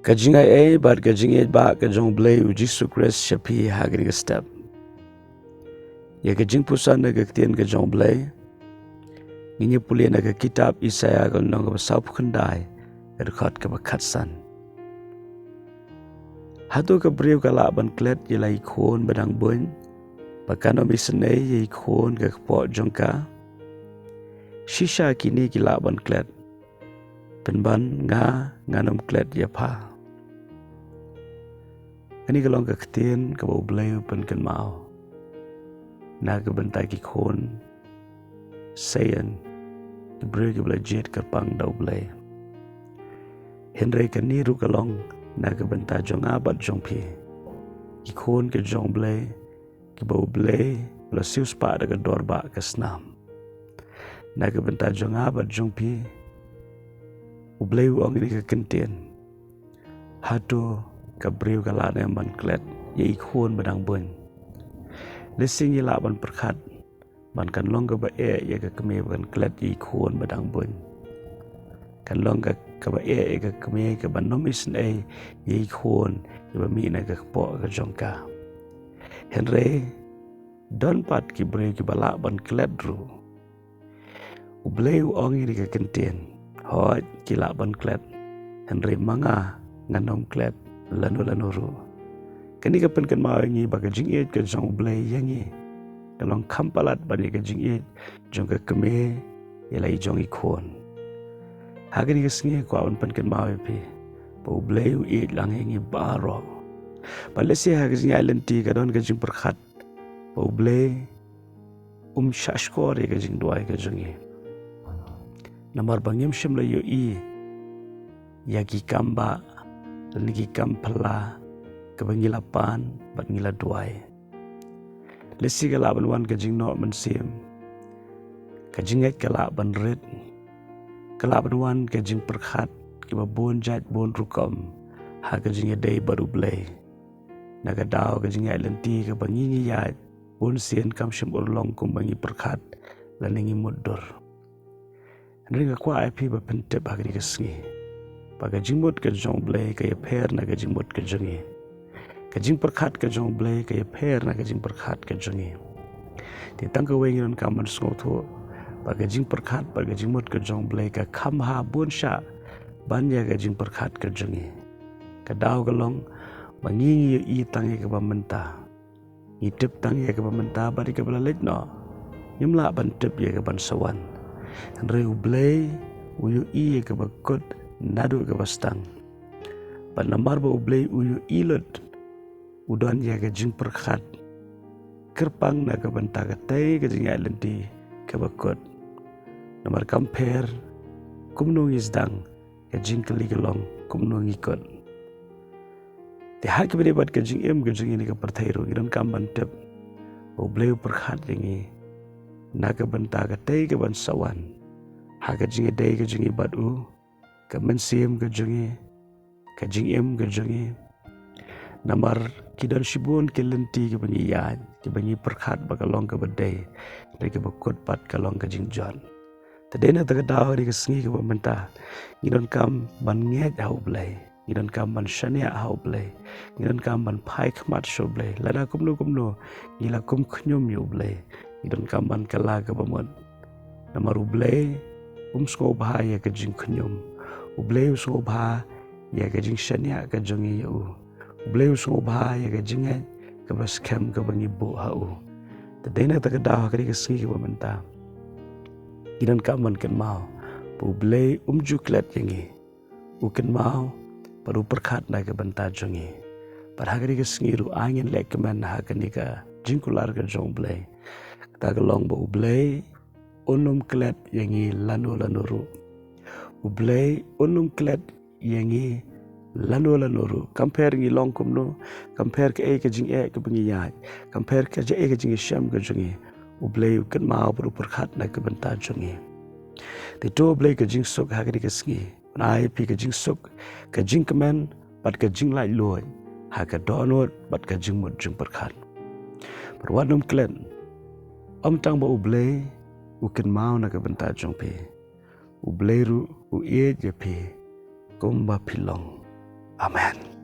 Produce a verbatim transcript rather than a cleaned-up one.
Ka jingaiei bad ka jingïeit ba ka jong U Blei U Jisu Khrist sha phi ha kane ka step. Ïa ka jingpuson na ka ktien ka jong U Blei ngin ïa pule na ka kitab Isaïah ka lynnong kaba sawphew khyndai, ka dkhot kaba khatsan. Hato ka briew ka lah ban klet ïa la i khun ba dang buiñ, ba kan ym isynei ïa i khun ka kpoh jong ka? Shisha kine ki lah ban klet, pynban nga ngan ym klet ïa pha. Kane ka long ka ktien kaba U Blei u pynkynmaw na ka bynta ki khun Sion, ki briew kiba la jied kyrpang da U Blei. Hynrei kane ruh ka long na ka bynta jong nga bad jong phi, ki khun ki jong U Blei, kiba U Blei u la siewspah da ka dor ba ka snam. Na ka bynta jong nga bad jong phi, U Blei u ong ïa kane ka kyntien: Hato ka briew ka lah ne em ban klet ïa i khun ba dang buiñ? Lehse ngi lah ban pyrkhat ba kan long kaba eh ïa ka kmie ba kan klet ïa i khun ba dang buiñ. Kan long ka, kaba eh ïa ka kmie kaba ym isynei ïa i khun iba mih na ka kpoh ka jong ka. Hynrei don pat ki briew kiba lah ban klet ruh. U Blei u ong ïa kane ka kyntien: Hooid, ki lah ban klet, hynrei ma nga ngan ym klet lano lano ruh. Kane ka pynkynmaw ïa ngi ba ka jingïeit ka jong U Blei ïa ngi ka long kham palat ban ïa ka jingïeit jong ka kmie ïa la i jong i khun. Ha kane ka sngi nga kwah ban pynkynmaw ïa phi ba U Blei u ïeit lang ïa ngi baroh. Bad lehse ha ka jingïaid lynti ka don ka jingpyrkhat ba U Blei um shahshkor ïa ka jingduwai ka jong ngi, namar ba ngim shym la ïohi ïa ki kam ba, lane ki kam phylla kaba ngi la pan bad ngi la duwai. Lehse ka lah ban wan ka jingnoh mynsiem, ka jingngeit ka lah ban rit, ka lah ban wan ka jingpyrkhat kiba bun jait bun rukom ha ka jingïadei bad U Blei. Na ka daw ka jingïaid lynti kaba ngi ngi ïaid, bun sien kam shym urlong kumba ngi pyrkhat lane ngi mutdur. Hynrei nga kwah ïa phi ba phin tip ha kane ka sngi ba ka jingmut ka jong U Blei ka ïapher na ka jingmut ka jong ngi. Ka jingpyrkhat ka jong U Blei ka ïapher na ka jingpyrkhat ka jong ngi. Te tang kawei ngi donkam ban sngewthuh ba ka jingpyrkhat bad ka jingmut ka jong U Blei ka kham bha bun shah ban ïa ka jingpyrkhat ka jong ngi. Ka daw ka long ba ngi ngi ïohi tang ïa kaba mynta, ngi tip tang ïa kaba mynta bad ïa kaba la leit noh. Ngim lah ban tip ïa kaban sa wan. Hynrei U Blei u ïohi ïa kaba kut naduh kaba sdang. Bad namar ba U Blei u ïohi lut, u don ïa ka jingpyrkhat kyrpang na ka bynta katei ka jingïaid lynti kaba kut. Namar kam pher kumno ngi sdang, ka jingkylli ka long kumno ngi kut. Te ha kaba ïadei bad ka jingim ka jong ngi ha kane ka pyrthei ruh ngi donkam ban tip ba U Blei u pyrkhat ïa ngi na ka bynta katei kaban sa wan, ha ka jingïadei ka jong ngi bad u, ka mynsiem ka jong ngi, ka jingim ka jong ngi. Namar ki don shibun ki lynti kiba ngi ïaid, kiba ngi pyrkhat ba ka long kaba dei, hynrei kaba kut pat ka long ka jingjot. Te dei na kata ka daw ha kane ka sngi kaba mynta ngi donkam ban ngeit ha U Blei, ngi donkam ban shaniah ha U Blei, ngi donkam ban phai khmat sha U Blei. Lada kumno kumno ngi la kum khñium ïa U Blei, ngi donkam ban kylla kaba mut. Namar U Blei um sngewbha ïa ka jingkhñium. U Blei u sngewbha ïa ka jingshaniah ka jong ngi ïa u. U Blei u sngewbha ïa ka jingngeit kaba skhem kaba ngi buh ha u. Te dei na kata ka daw ha kane ka sngi kaba mynta ngi donkam ban kynmaw ba U Blei um ju klet ïa ngi. U kynmaw bad u pyrkhat na ka bynta jong ngi. Bad ha kane ka sngi ruh ai ngin leh kmen ha kane ka jingkular ka jong U Blei. Kata ka long ba U Blei un ym klet ïa ngi lano lano ruh. U Blei un ym klet ïa ngi lano lano ruh. Kam pher ngi long kumno, kam pher kaei ka jingeh kaba ngi ïaid, kam pher kaei ka jingïashem ka jong ngi, U Blei u kynmaw bad u pyrkhat na ka bynta jong ngi. Te to U Blei ka jingsuk ha kane ka sngi un ai ïa phi ka jingsuk, ka jingkmen bad ka jinglaitluid ha ka dohnud bad ka jingmut jingpyrkhat. Bad wat nym klet, ym tang ba U Blei u kynmaw na ka bynta jong phi, U Blei ruh u ïeit ïa phi kumba phi long. Amen.